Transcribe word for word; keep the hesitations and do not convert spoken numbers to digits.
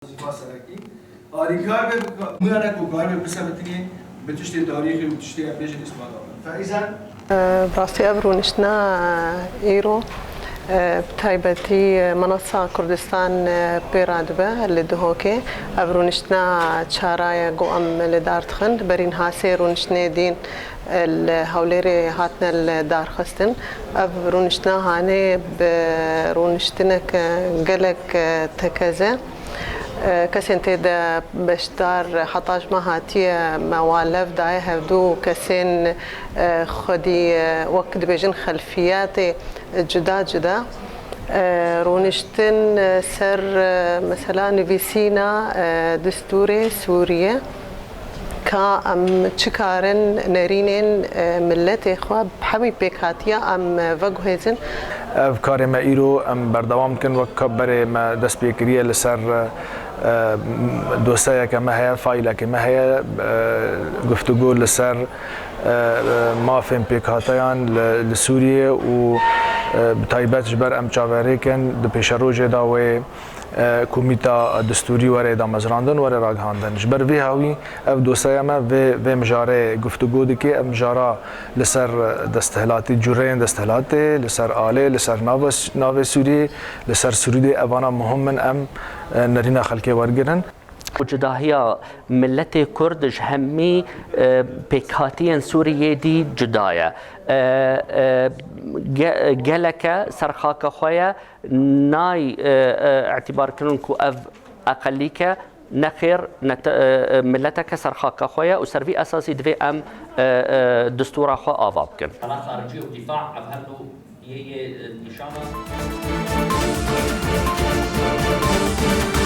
Wezîfa serekî. Alîkar be, bika-, muyane ku karibe bisebitinê, bi tiştê tarîxî û tiştê em bêjin îspat abe. Feîzen. Bi rastî ev rûniştina îro, bi taybetî Menasa Kurdistan pê re dibe li Duhokê. Ev rûniştina çara ye ku em li dar dixin. Berîn hasê rûniştinê dîn li Hewlêrê hatine li dar xistin. Ev rûniştina hanê bi rûniştinek gelek tekez e. Kesên tê de beşdar heta ji me hatiye me wa lev daye, hevdû kesên xwedî, wek dibêjin, xelfiyatê cuda cuda. Rûniştin ser mesela nivîsîna distûrê Sûriyê. Ka em çi karin nerînên, e, miletê xwe bi hemî pêkhatiya em veguhêzin. Ev karê me îro em berdewam dikin, wek ka berê me dest pê kiriye li ser, e, dosyayeke me heye, faîlekê me heye, e, guftûgo li ser, e, mafên pêkhateyan li, li Sûriyê û, e, bi taybet ji ber em çaverêkin di pêşerojê de wê e, komîta distûrî were damezrandin, were ragihandin. Ji ber vê hawî ev dosyaya me vê, vê mijarê guftûgo dike, ev mijara li ser desthilatî, cûreyên desthilatê, li ser alê, li ser nava, navê Sûriyê, li ser Sûrîdê, evana muhim in em, e, nerîna xelkê wergirin. Cudahiya miletê Kurd ji hemî, e, pêkhatiyên Sûriyê dî cuda ye. E, e, ge-, geleke ser xaka xwe ye, nayê, e, e, îtîbarkirin ku ev eqelîk e, nexêr, nete-, e, e, mileteke ser xaka xwe ye û ser vî esasî divê em, e, e, distûra xwe ava bikin. Xaricî û dîfa ev her du yê yê, e, nîşan e.